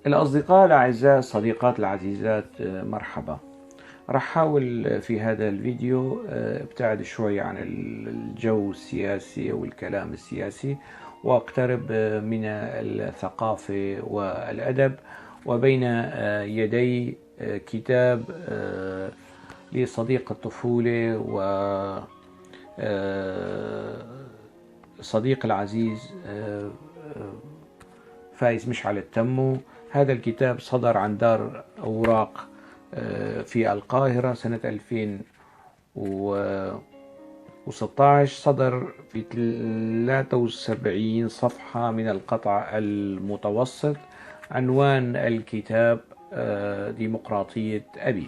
الأصدقاء الأعزاء، الصديقات العزيزات، مرحبا. رح حاول في هذا الفيديو ابتعد شوي عن الجو السياسي والكلام السياسي واقترب من الثقافة والأدب. وبين يدي كتاب لصديق الطفولة و صديق العزيز فايز مشعل التمو. هذا الكتاب صدر عن دار أوراق في القاهرة سنة 2016، صدر في 73 صفحة من القطع المتوسط. عنوان الكتاب ديمقراطية أبي.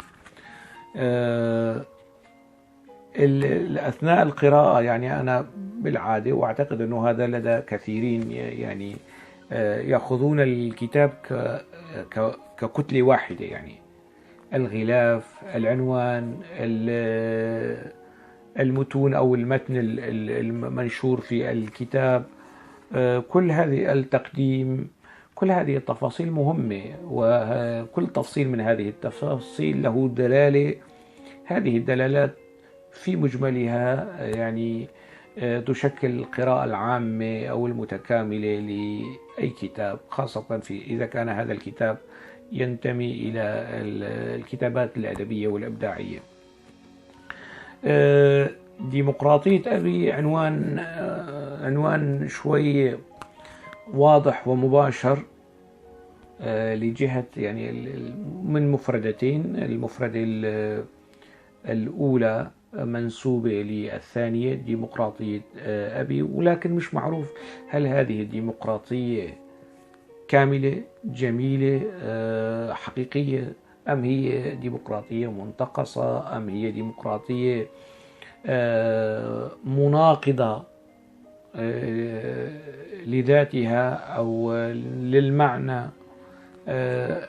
أثناء القراءة يعني أنا بالعادة، وأعتقد أنه هذا لدى كثيرين، يعني يأخذون الكتاب ككتلة واحدة، يعني الغلاف، العنوان، المتون أو المتن المنشور في الكتاب، كل هذه التقديم، كل هذه التفاصيل مهمة، وكل تفصيل من هذه التفاصيل له دلالة. هذه الدلالات في مجملها يعني تشكل القراءة العامة أو المتكاملة لأي كتاب، خاصة إذا كان هذا الكتاب ينتمي إلى الكتابات الأدبية والإبداعية. ديمقراطية أبي عنوان شوي واضح ومباشر لجهة، يعني من مفردتين. المفردة الأولى منسوبة للثانية، ديمقراطية أبي، ولكن مش معروف هل هذه الديمقراطية كاملة جميلة حقيقية، أم هي ديمقراطية منتقصة، أم هي ديمقراطية مناقضة لذاتها أو للمعنى.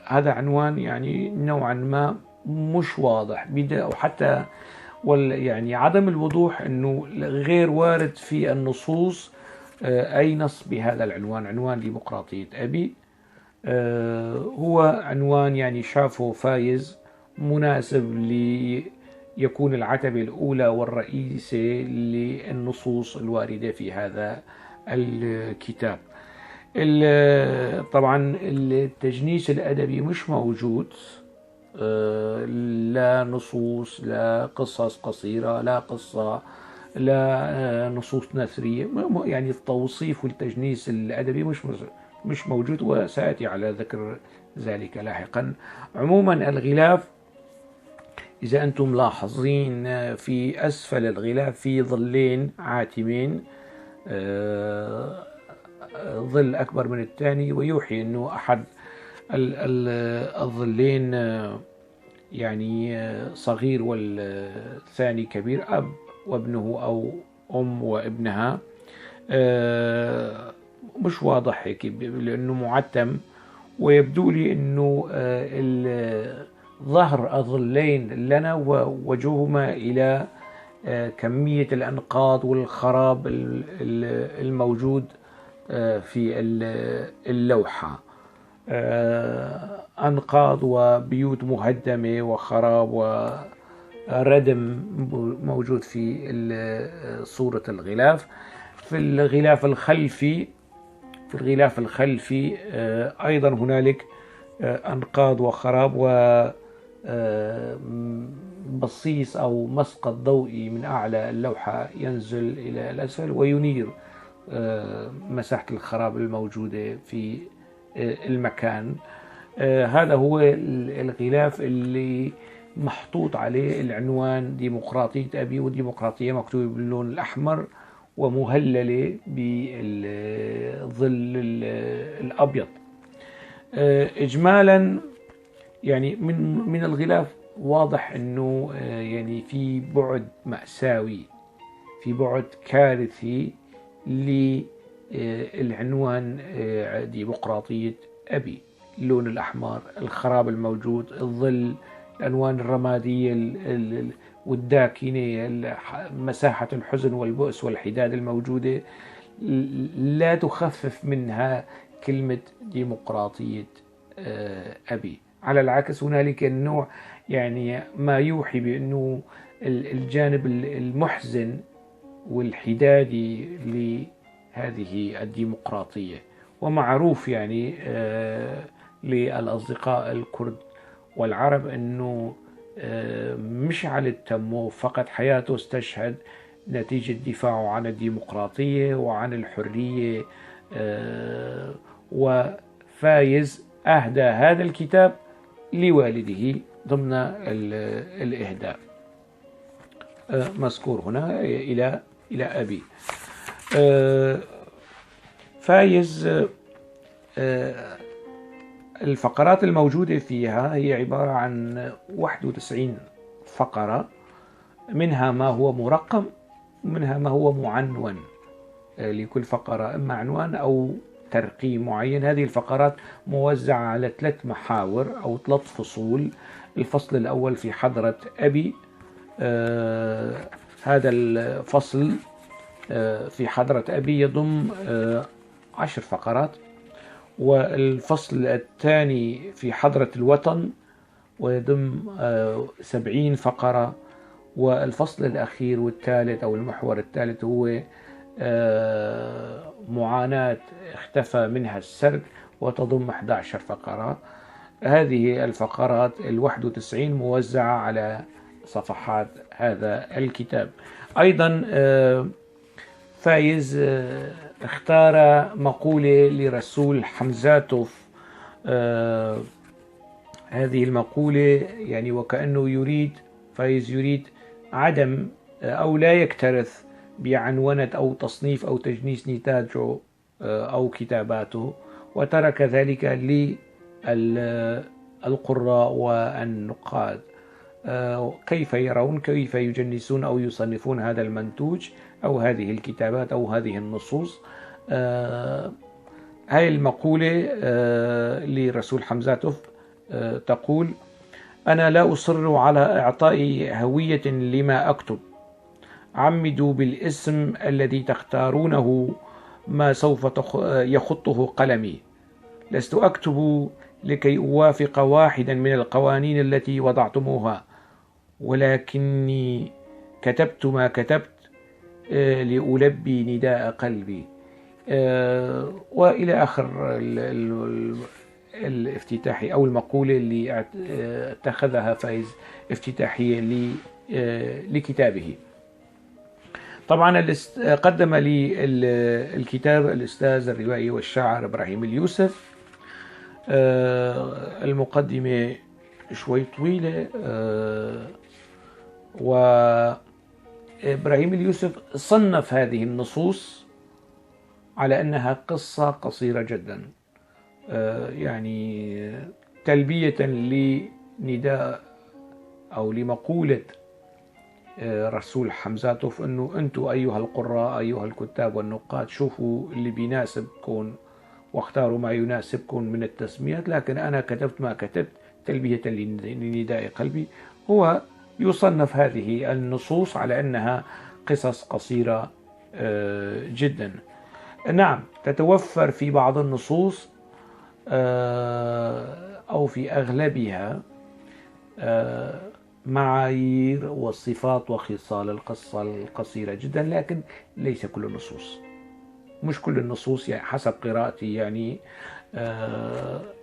هذا عنوان يعني نوعا ما مش واضح، وحتى يعني عدم الوضوح أنه غير وارد في النصوص أي نص بهذا العنوان، عنوان ديمقراطية أبي. هو عنوان يعني شافه فايز مناسب ليكون العتبة الأولى والرئيسة للنصوص الواردة في هذا الكتاب. طبعا التجنيس الأدبي مش موجود، لا نصوص، لا قصص قصيرة، لا قصة، لا نصوص نثرية، يعني التوصيف والتجنيس الأدبي مش موجود، وسأتي على ذكر ذلك لاحقا. عموما الغلاف إذا أنتم لاحظين في أسفل الغلاف في ظلين عاتمين، ظل أكبر من الثاني، ويوحي أنه أحد الظلين يعني صغير والثاني كبير، أب وابنه أو أم وابنها. مش واضح هيك لأنه معتم، ويبدو لي أنه ظهر الظلين لنا ووجههما إلى كمية الأنقاض والخراب الموجود في اللوحة، أنقاض وبيوت مهدمة وخراب وردم موجود في صورة الغلاف. في الغلاف الخلفي أيضا هنالك أنقاض وخراب وبصيص أو مسقط ضوئي من أعلى اللوحة ينزل إلى الأسفل وينير مساحة الخراب الموجودة في المكان. هذا هو الغلاف اللي محطوط عليه العنوان ديمقراطية أبي، والديمقراطية مكتوبة باللون الأحمر ومهللة بالظل الأبيض. إجمالا يعني من الغلاف واضح أنه يعني في بعد مأساوي، في بعد كارثي للعنوان ديمقراطية أبي. اللون الأحمر، الخراب الموجود، الظل، الألوان الرمادية والداكنة، مساحة الحزن والبؤس والحداد الموجودة لا تخفف منها كلمة ديمقراطية أبي. على العكس هنالك النوع يعني ما يوحي بأنه الجانب المحزن والحدادي لهذه الديمقراطية، ومعروف يعني للأصدقاء الكرد والعرب أنه مشعل التمو فقد حياته، استشهد نتيجة دفاعه عن الديمقراطية وعن الحرية، وفايز أهدى هذا الكتاب لوالده ضمن الإهداء مذكور هنا إلى أبي. فايز الفقرات الموجودة فيها هي عبارة عن 91 فقرة، منها ما هو مرقم ومنها ما هو معنون، لكل فقرة إما عنوان أو ترقيم معين. هذه الفقرات موزعة على 3 محاور أو 3 فصول. الفصل الأول في حضرة أبي، هذا الفصل في حضرة أبي يضم 10 فقرات، والفصل الثاني في حضرة الوطن ويضم 70 فقرة، والفصل الأخير والثالث أو المحور الثالث هو معاناة اختفى منها السرد وتضم 11 فقرة. هذه الفقرات 91 موزعة على صفحات هذا الكتاب. أيضا فايز اختار مقولة لرسول حمزاتوف. هذه المقولة يعني وكأنه يريد فايز يريد عدم أو لا يكترث بعنونة أو تصنيف أو تجنيس نتاجه أو كتاباته، وترك ذلك للقراء والنقاد، كيف يرون، كيف يجنسون أو يصنفون هذا المنتوج أو هذه الكتابات أو هذه النصوص. هاي المقولة لرسول حمزاتوف تقول: أنا لا أصر على إعطاء هوية لما أكتب، عمدوا بالاسم الذي تختارونه ما سوف يخطه قلمي، لست أكتب لكي أوافق واحدا من القوانين التي وضعتموها، ولكني كتبت ما كتبت لألبي نداء قلبي. وإلى آخر الافتتاحي أو المقولة اللي اتخذها فايز افتتاحية لكتابه. طبعا قدم لي الكتاب الأستاذ الروائي والشاعر إبراهيم اليوسف. المقدمة شوي طويلة، وإبراهيم اليوسف صنف هذه النصوص على أنها قصة قصيرة جدا، يعني تلبية لنداء أو لمقولة رسول حمزاتوف أنه أنتم أيها القراء أيها الكتاب والنقاد شوفوا اللي بيناسبكم واختاروا ما يناسبكم من التسميات، لكن أنا كتبت ما كتبت تلبية لنداء قلبي. هو يصنف هذه النصوص على أنها قصص قصيرة جدا. نعم، تتوفر في بعض النصوص أو في أغلبها معايير وصفات وخصال القصة القصيرة جدا، لكن ليس كل النصوص، مش كل النصوص، يعني حسب قراءتي يعني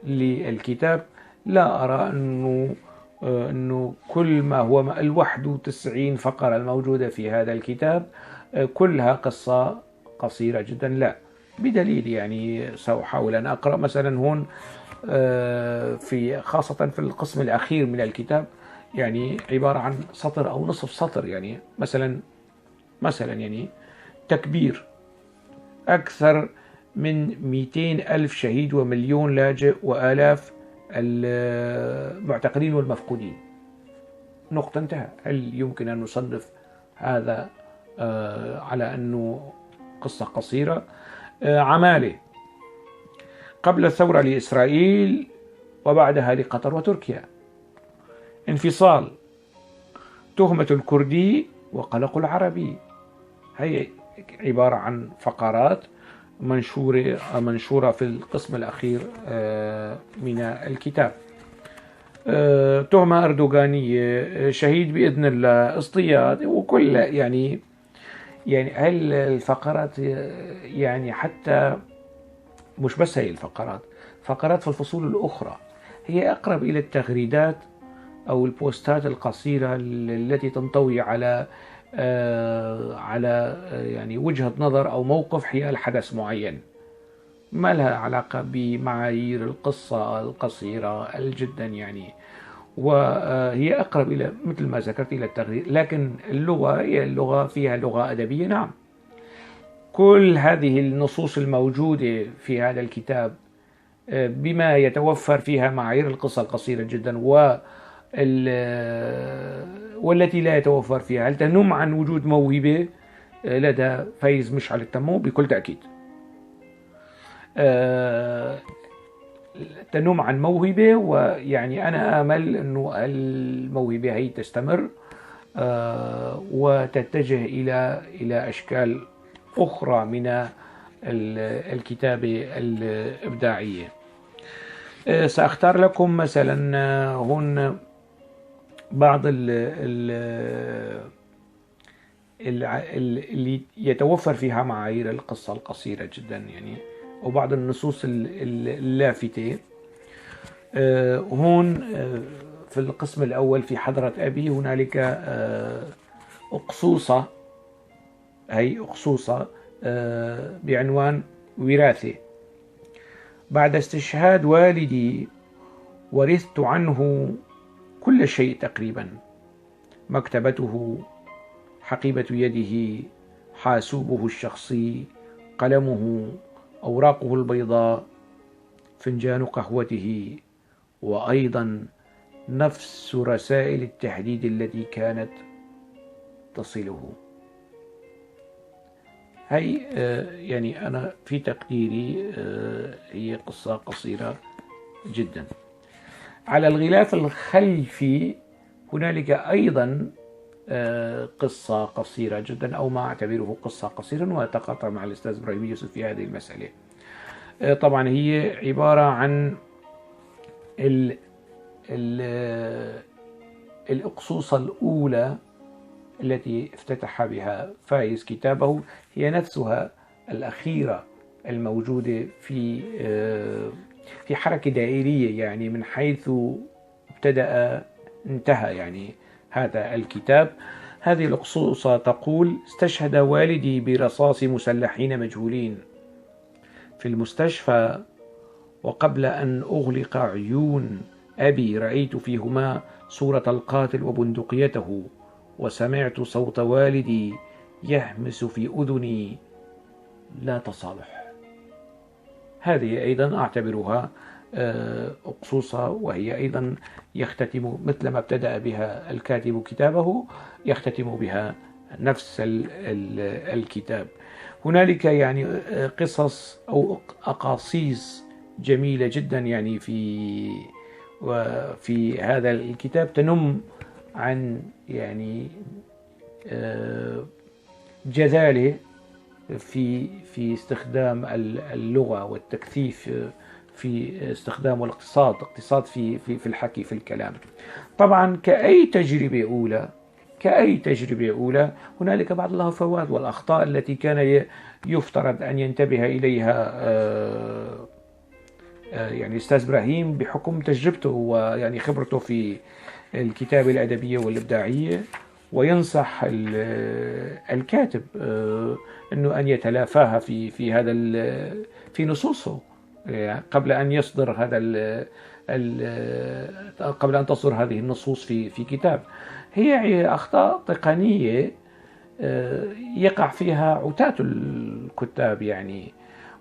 للكتاب لا أرى أنه كل ما هو 91 فقرة الموجودة في هذا الكتاب كلها قصة قصيرة جدا، لا، بدليل يعني سأحاول أن أقرأ مثلا هون في خاصة في القسم الأخير من الكتاب، يعني عبارة عن سطر أو نصف سطر، يعني مثلا يعني تكبير أكثر من 200,000 شهيد ومليون لاجئ وآلاف المعتقلين والمفقودين، نقطة انتهى. هل يمكن أن نصنف هذا على أنه قصة قصيرة؟ عمالة قبل الثورة لإسرائيل وبعدها لقطر وتركيا، انفصال، تهمة الكردي وقلق العربي، هي عبارة عن فقرات منشورة في القسم الأخير من الكتاب. تهمة أردوغانية، شهيد بإذن الله، اصطياد، وكل يعني هالفقرات، يعني حتى مش بس هي الفقرات، فقرات في الفصول الأخرى هي أقرب إلى التغريدات أو البوستات القصيرة التي تنطوي على يعني وجهة نظر أو موقف حيال حدث معين، ما لها علاقة بمعايير القصة القصيرة جدا يعني، وهي أقرب إلى مثل ما ذكرت إلى التغريد. لكن اللغة هي اللغة فيها لغة أدبية. نعم، كل هذه النصوص الموجودة في هذا الكتاب بما يتوفر فيها معايير القصة القصيرة جدا والتي لا يتوفر فيها، هل تنم عن وجود موهبة لدى فايز مشعل التمو؟ بكل تأكيد تنم عن موهبة، ويعني أنا آمل أنه الموهبة هي تستمر وتتجه إلى أشكال أخرى من الكتابة الإبداعية. سأختار لكم مثلا هون بعض اللي يتوفر فيها معايير القصة القصيرة جدا يعني، وبعض النصوص اللافتة. هون في القسم الأول في حضرة أبي هنالك أقصوصة، هي أقصوصة بعنوان وراثة. بعد استشهاد والدي ورثت عنه كل شيء تقريبا، مكتبته، حقيبة يده، حاسوبه الشخصي، قلمه، أوراقه البيضاء، فنجان قهوته، وأيضا نفس رسائل التهديد التي كانت تصله. هي يعني أنا في تقديري هي قصة قصيرة جدا. على الغلاف الخلفي هنالك أيضا قصة قصيرة جدا، أو ما أعتبره قصة قصيرة، وأتقاطع مع الأستاذ إبراهيم يوسف في هذه المسألة. طبعا هي عبارة عن الأقصوصة الأولى التي افتتح بها فايز كتابه، هي نفسها الأخيرة الموجودة في حركة دائرية، يعني من حيث ابتدأ انتهى يعني هذا الكتاب. هذه الأقصوصة تقول: استشهد والدي برصاص مسلحين مجهولين في المستشفى، وقبل أن أغلق عيون أبي رأيت فيهما صورة القاتل وبندقيته، وسمعت صوت والدي يهمس في أذني: لا تصالح. هذه أيضا أعتبرها أقصوصة، وهي أيضا يختتم مثل ما ابتدأ بها الكاتب كتابه، يختتم بها نفس الكتاب. هنالك يعني قصص أو أقاصيص جميلة جدا يعني في هذا الكتاب، تنم عن يعني جدالة في استخدام اللغة والتكثيف في استخدام والاقتصاد، اقتصاد في في في الحكي في الكلام. طبعا كأي تجربة أولى هنالك بعض الهفوات والأخطاء التي كان يفترض أن ينتبه إليها يعني أستاذ إبراهيم بحكم تجربته ويعني خبرته في الكتابة الأدبية والإبداعية، وينصح الكاتب أنه أن يتلافاها في هذا في نصوصه قبل أن يصدر هذا قبل أن تصدر هذه النصوص في كتاب. هي أخطاء تقنية يقع فيها عتاة الكتاب يعني،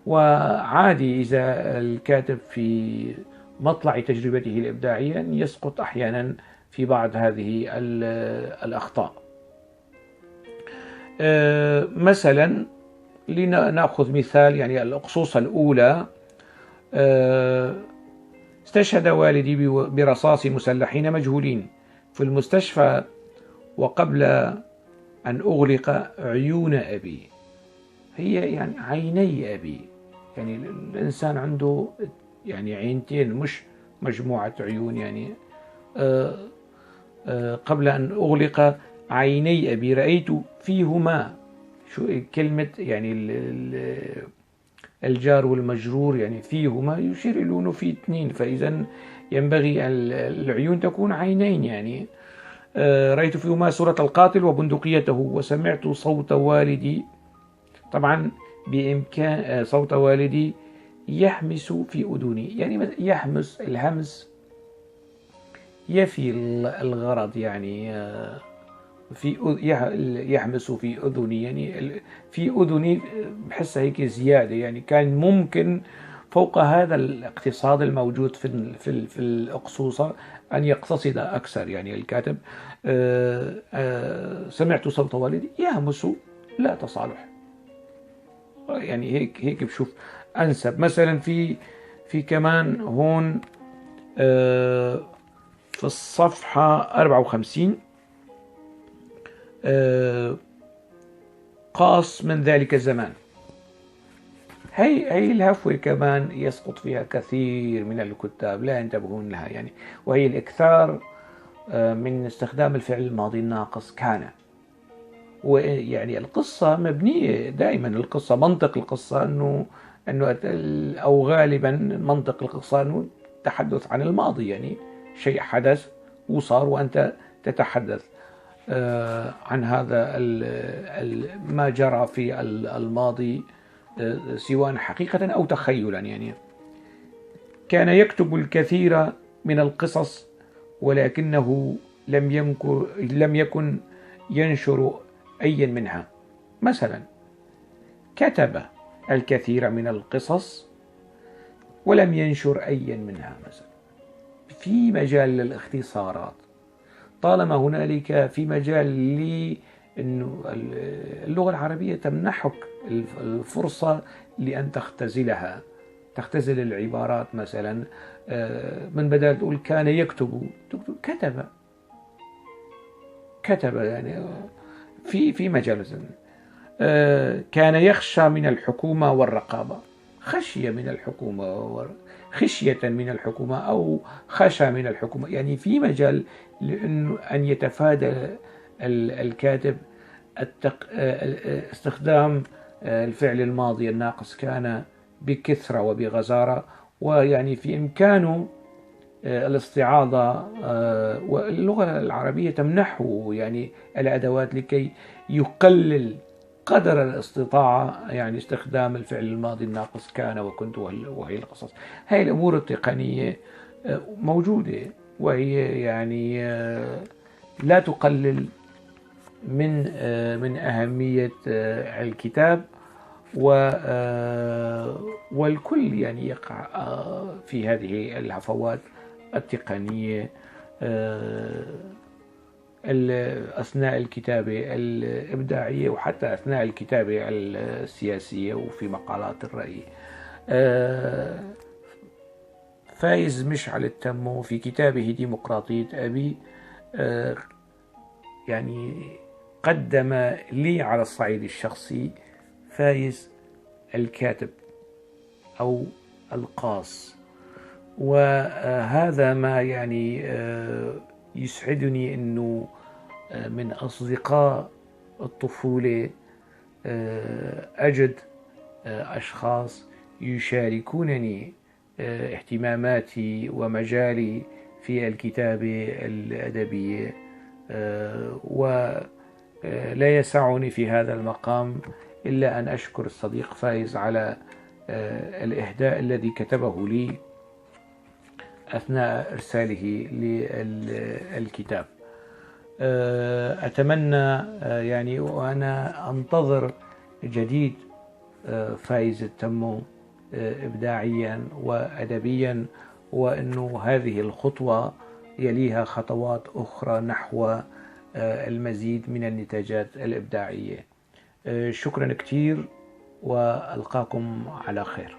وعادي إذا الكاتب في مطلع تجربته الإبداعية أن يسقط أحيانا في بعض هذه الأخطاء. مثلا لنأخذ مثال يعني الأقصوصة الأولى: استشهد والدي برصاص مسلحين مجهولين في المستشفى، وقبل أن أغلق عيون أبي. هي يعني عيني أبي، يعني الإنسان عنده يعني عينتين مش مجموعة عيون يعني. قبل أن أغلق عيني أبي رأيت فيهما، شو كلمة يعني الجار والمجرور يعني فيهما يشير إلى أنه في اثنين، فإذا ينبغي العيون تكون عينين يعني. رأيت فيهما صورة القاتل وبندقيته، وسمعت صوت والدي، طبعا بإمكان صوت والدي يحمس في أذني، يعني يحمس، الهمس يفي الغرض يعني، في يحمس في أذني، يعني في أذني بحسها هيك زيادة يعني. كان ممكن فوق هذا الاقتصاد الموجود في الأقصوصة أن يقتصد أكثر يعني الكاتب. سمعت صوت والدي يهمس لا تصالح، يعني هيك بشوف أنسب. مثلا في كمان هون في الصفحة 54 قاص من ذلك الزمان. هي الهفوة كمان يسقط فيها كثير من الكتاب لا ينتبهون لها يعني، وهي الإكثار من استخدام الفعل الماضي الناقص كان. ويعني القصة مبنية دائما، القصة منطق القصة أنه أو غالبا منطق القصة أنه تحدث عن الماضي، يعني شيء حدث وصار وأنت تتحدث عن هذا ما جرى في الماضي سواء حقيقة أو تخيلا يعني. كان يكتب الكثير من القصص ولكنه لم يكن ينشر أي منها. مثلا كتب الكثير من القصص ولم ينشر أي منها مثلا. في مجال للاختصارات، طالما هنالك في مجال لأنه اللغة العربية تمنحك الفرصة لأن تختزلها، تختزل العبارات. مثلا من بدل تقول كان يكتب تكتب كتب، كتب يعني في مجال. مثلا كان يخشى من الحكومة والرقابة، خشية من الحكومة، خشية من الحكومة أو خشى من الحكومة، يعني في مجال لأنه أن يتفادى الكاتب استخدام الفعل الماضي الناقص كان بكثرة وبغزارة، ويعني في إمكانه الاستعاضة، واللغة العربية تمنحه يعني الأدوات لكي يقلل قدر الاستطاعة يعني استخدام الفعل الماضي الناقص كان وكنت وهي القصص. هاي الأمور التقنية موجودة، وهي يعني لا تقلل من أهمية الكتاب، والكل يعني يقع في هذه الهفوات التقنية أثناء الكتابة الإبداعية وحتى أثناء الكتابة السياسية وفي مقالات الرأي. فايز مشعل التمو في كتابه ديمقراطية أبي يعني قدم لي على الصعيد الشخصي فايز الكاتب أو القاص، وهذا ما يعني يسعدني أنه من أصدقاء الطفولة أجد أشخاص يشاركونني اهتماماتي ومجالي في الكتابة الأدبية، ولا يسعني في هذا المقام إلا أن أشكر الصديق فايز على الإهداء الذي كتبه لي أثناء إرساله للكتاب. أتمنى يعني وأنا أنتظر جديد فايز التمو إبداعيا وأدبيا، وأنه هذه الخطوة يليها خطوات أخرى نحو المزيد من النتاجات الإبداعية. شكرا كثير، وألقاكم على خير.